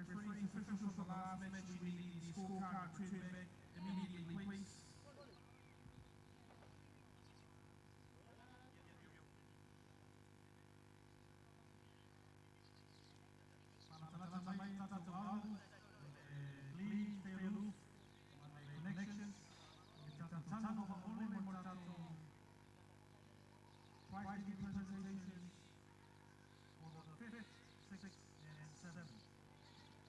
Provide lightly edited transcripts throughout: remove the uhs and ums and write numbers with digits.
Refereeing officials for the last match, we need the scorecard returned back immediately, please. Prize presentations for the 5th, 6th, and 7th.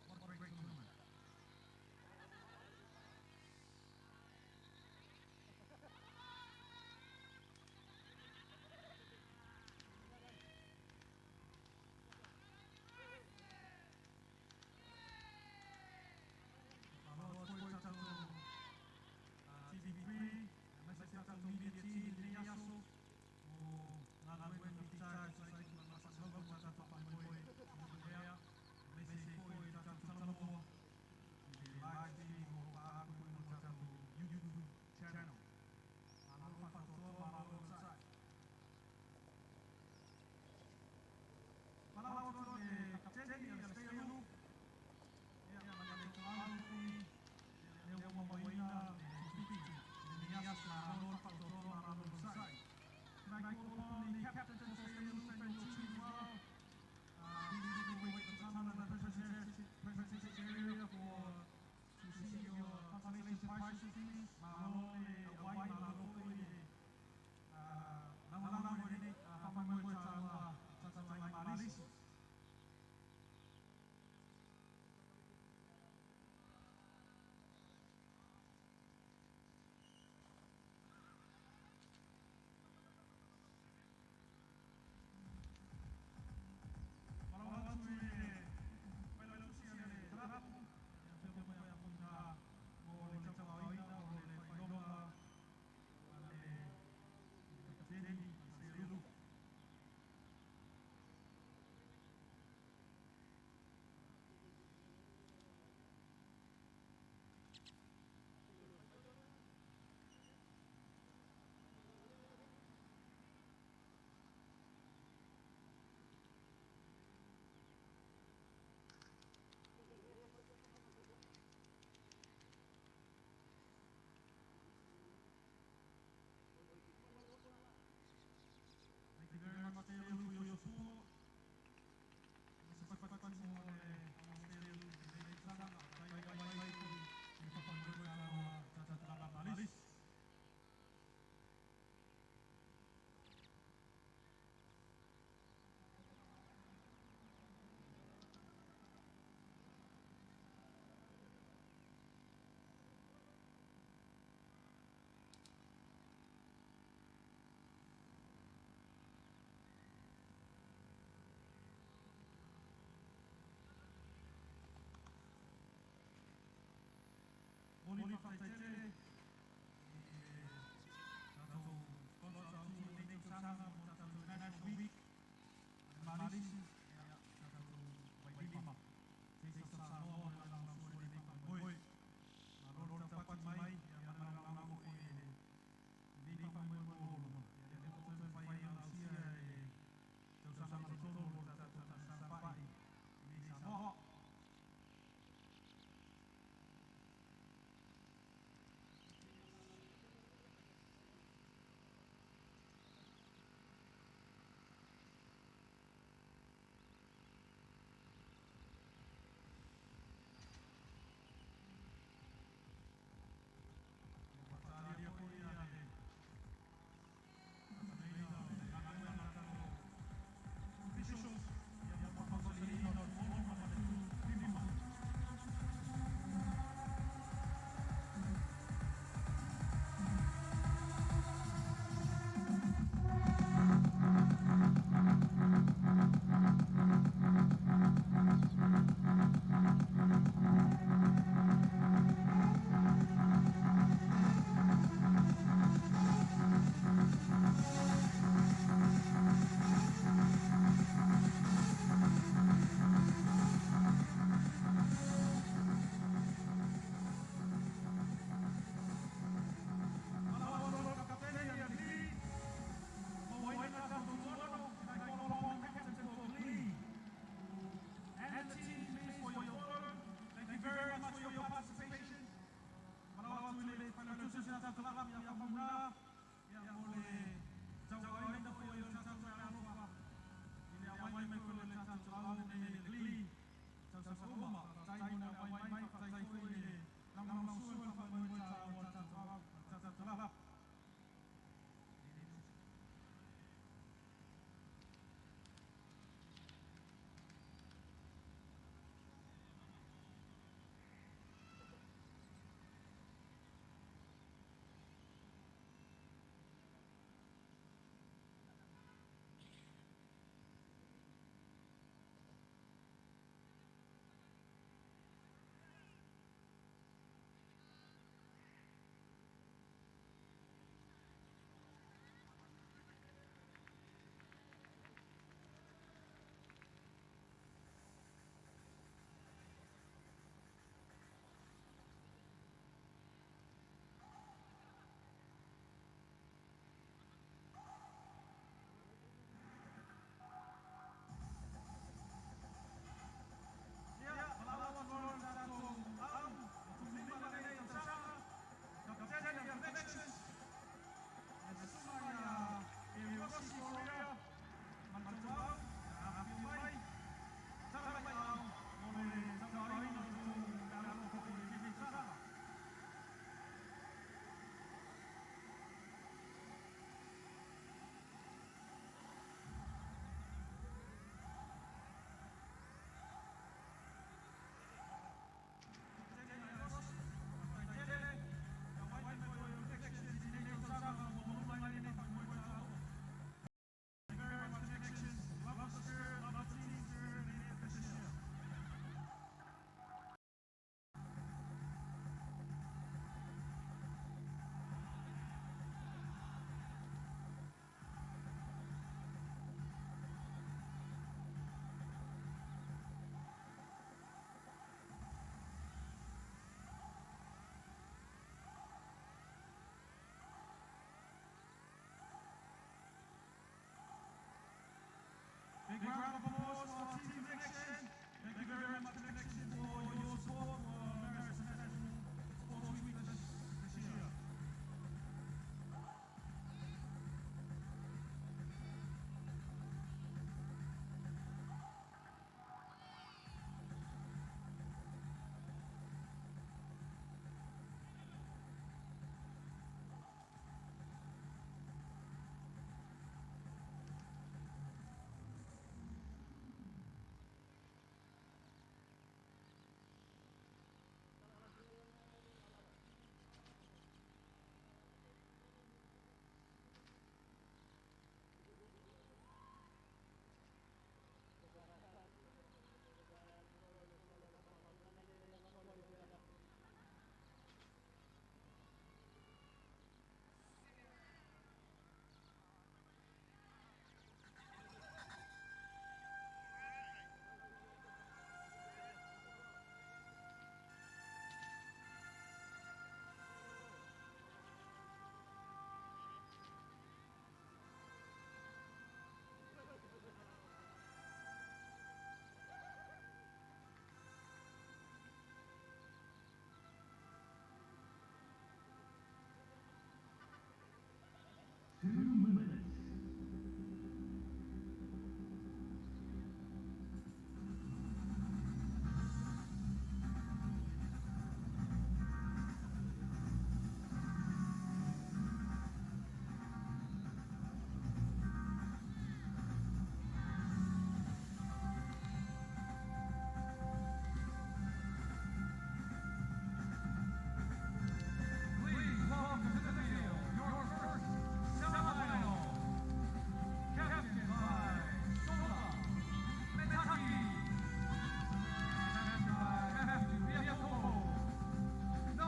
What a great tournament. TV3, Media T, Liaso, YouTube channel. Can I call upon the captain for Seelu and your team as well? Please wait for time in the presentation area for to see your consolation prizes, please. Malo le awai malo foi le lagolago i lenei faamoemoe taua tatou Malisi. Thank you very much, Seelu, for your support. Moli faafetai i tatou sponsors autu o lenei tausaga mo tatou National Week a le Malisi, ia tatou Vailima, Taste of Samoa o le lagolagosua i lenei faamoemoe. Malo le taupati mai, ia ma le lagolago foi i lenei faamoemoe ua loma. Ia lea ua toe mafai ai ona ausia e tausaga tolu o le tatou tausaga i nei Samoa. 2 minutes. Please welcome to the field your first semifinal, captained by Sola Metaki, captained by Matthew Biato. No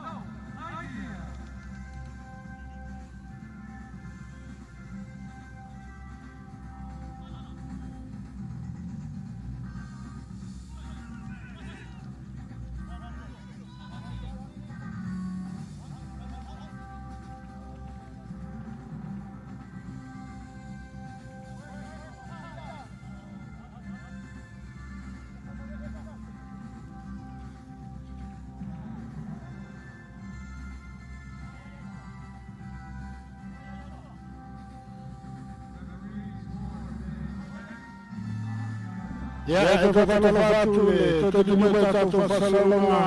Idea. Ia e faatalofa atu le tautino mai tatou faasalalauga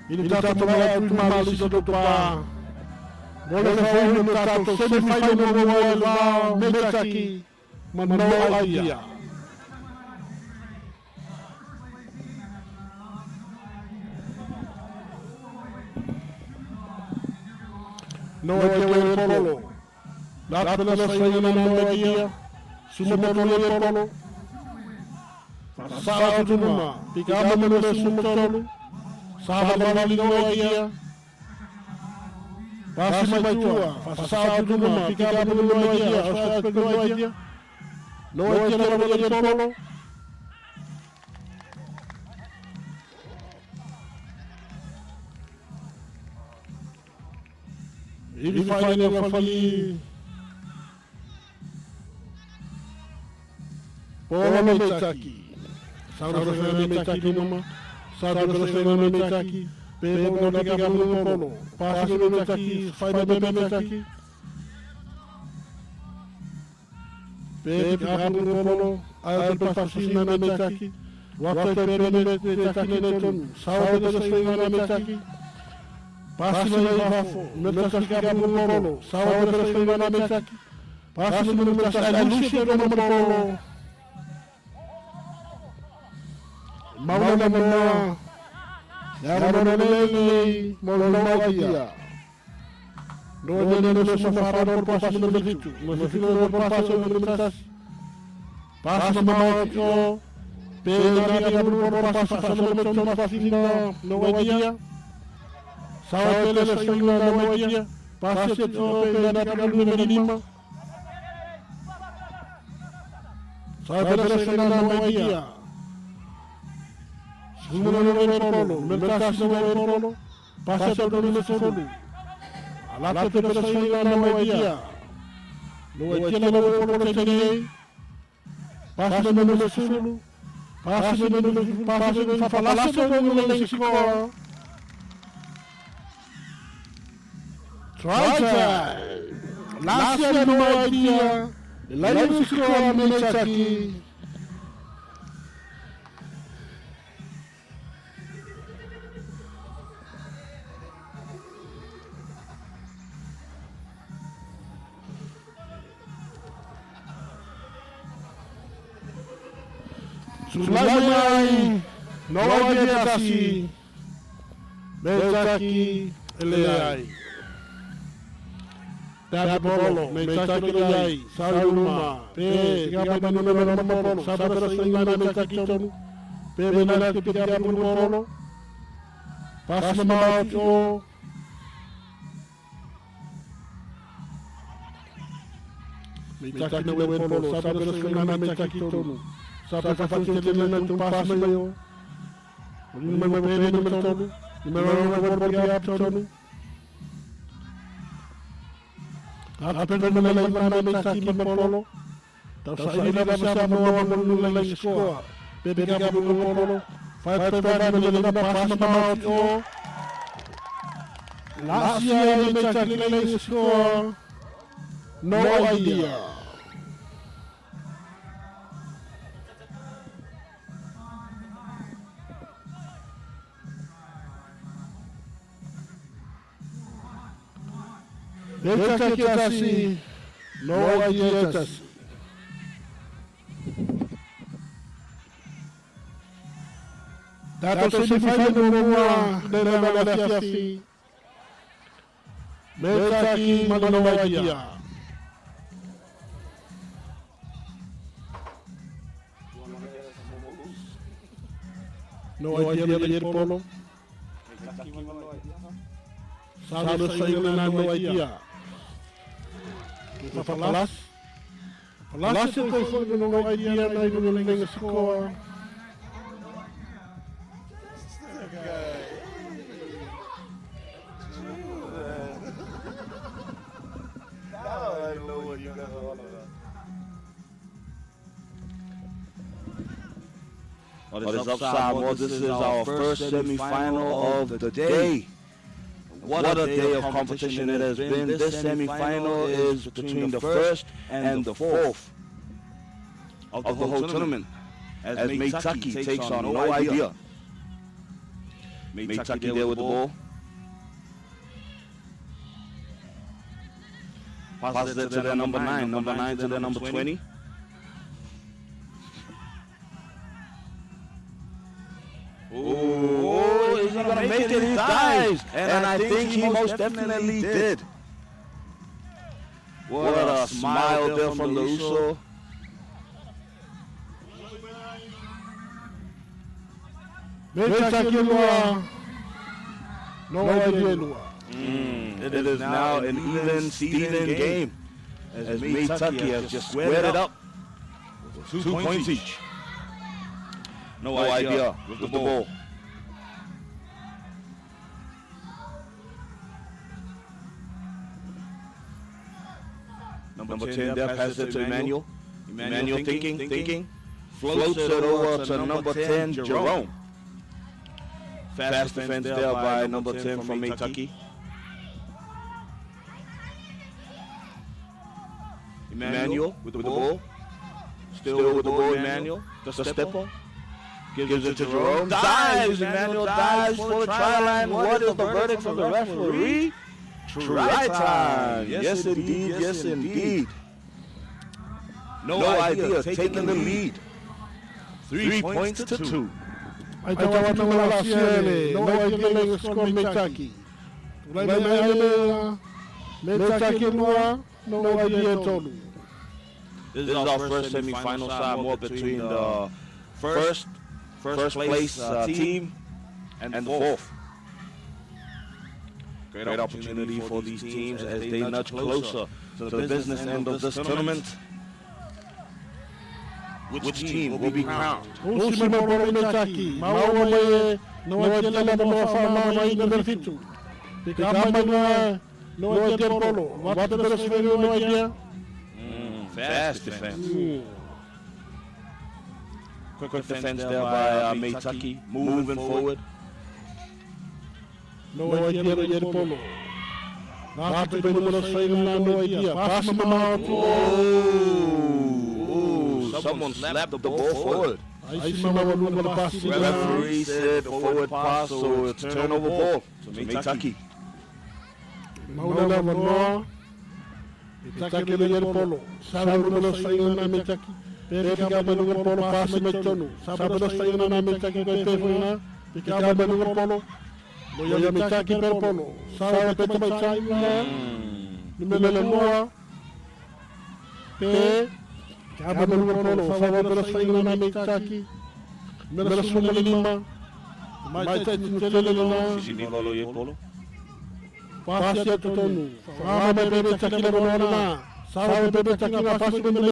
i le tatou malae atu i Malisi Taupa mo le faafoeina o le tatou semi-final muamua i le va o Metaki ma No Idea. No Idea le polo. La pela saina na No Idea. Suma tolu le polo. Faasao atu luma. Pika ama le suma tolu. Sa valivali No Idea. Pasi mai tua. Faasao atu luma. Pika ama le No Idea. Offside No Idea. No Idea le le polo. Ili faile fali. Polo Metaki. Saura se Metaki numa. Saura se Metaki. Pe no pika polo polo. Pasi no Metaki. Fai me Metaki. Pe pika polo polo. Ai te pasi na Metaki. Wate pe Metaki ne tonu. Saura se na Metaki. Pasi mai fafo. Metaki ka polo polo. Saura se na Metaki. Pasi no Metaki. Ai lusi no polo. Mauna manoa. Ya mano lele mo no idea. No idea no so fara por paso no fitu. No fitu no por paso no tas. Paso no mo pe na ya por paso paso no no paso no no idea. Sawa tele sa no idea. Paso no pe na ka no lima. Sawa tele sa no idea. Sumano polo, mertas no polo, pasa todo no solo. Alate pero sa no idea. No idea no polo tene. Pasa no solo. Pasa no pasa no falasa no le score. Try try. Last no idea. Le score Metaki. Sulai no idea tasi. Metaki ele ai. Tape polo, Metaki le ai, Sauluma, pe tika pa no no polo, sabra sa ina Metaki tonu. Pe na tika pa polo. Pasi ma o. Metaki le polo, sabra sa ina Metaki tonu. Sabe ka fatele na tu pasi mai o. Ni mai pe ni tonu. Ni mai no polo ya tonu. Ape na le na Metaki polo. Tau sa ina na sa mo mo le score. Pe ka polo. Fai pe le na pasi ma o. Lasia Metaki le score. No Idea. Meitaki tasi, No Idea tasi. Tato semifinal muamua le le le afiafi. Meitaki ma No Idea. No Idea le polo. Salo saina No Idea. Palas. Palas e toi foi No Idea na inu lenga sikoa. Now I know what you guys are on about. What is up, Samoa? This is our first semi-final of the day. What a day of competition it has been. This semi-final is between the first and the fourth of the whole tournament, as Meitaki takes on No Idea. Meitaki there with the ball. Passes it to their number 9, number 9 to their number 20. Oh, is he gonna make it? He dives, and I think he most definitely did. What a smile there from the Uso. Meitaki lua, No Idea lua. It is now an even Steven game, as Meitaki has just squared it up. 2 points each. No Idea with the ball. Number 10 there passes it to Emmanuel. Emmanuel thinking, floats it over to number 10, Jerome. Fast defense there by number 10 from Meitaki. Emmanuel with the ball. Still with the ball, Emmanuel. The stepper. Gives it to Jerome. Dives! Emmanuel dives for the try line. What is the verdict from the referee? Try time. Yes, indeed. Yes, indeed. No Idea taking the lead. 3 points to 2. Ai tau atu la siele, No Idea le score Meitaki. Tulai mai ale Meitaki lua, No Idea tolu. This is our first semi-final, Samoa, between the first place team and fourth. Great opportunity for these teams as they nudge closer to the business end of this tournament. Which team will be crowned? Usi mai polo Meitaki, maua mai No Idea le mo fa ma mai numero 7. Pika mai lua, No Idea polo. Watu pera sferi No Idea. Fast defense. Quick defense there by Meitaki, moving forward. No Idea le polo. Natu pe numero 6 na No Idea. Pasi ma atu. Oh, someone slapped the ball forward. Ai si maua lunga le pasi. Referee said forward pass, so it's turnover ball to Meitaki. Mauna la vanoa. Itaki le polo. Sabe numero 6 na Meitaki. Peka mai lunga polo pasi mai tonu. Sabe numero 6 na Meitaki ko te fuina. Pika mai lunga polo. Loia Meitaki per polo. Sabe pe mai tai na. Numero lua. Pe Kaba mai lunga polo. Sabe numero 6 na Meitaki. Numero 5. Mai tai tele na. Sisini Lolo ye polo. Pasi atu tonu. Whama mai pe Meitaki le na. Sabe pe Meitaki na pasi mai.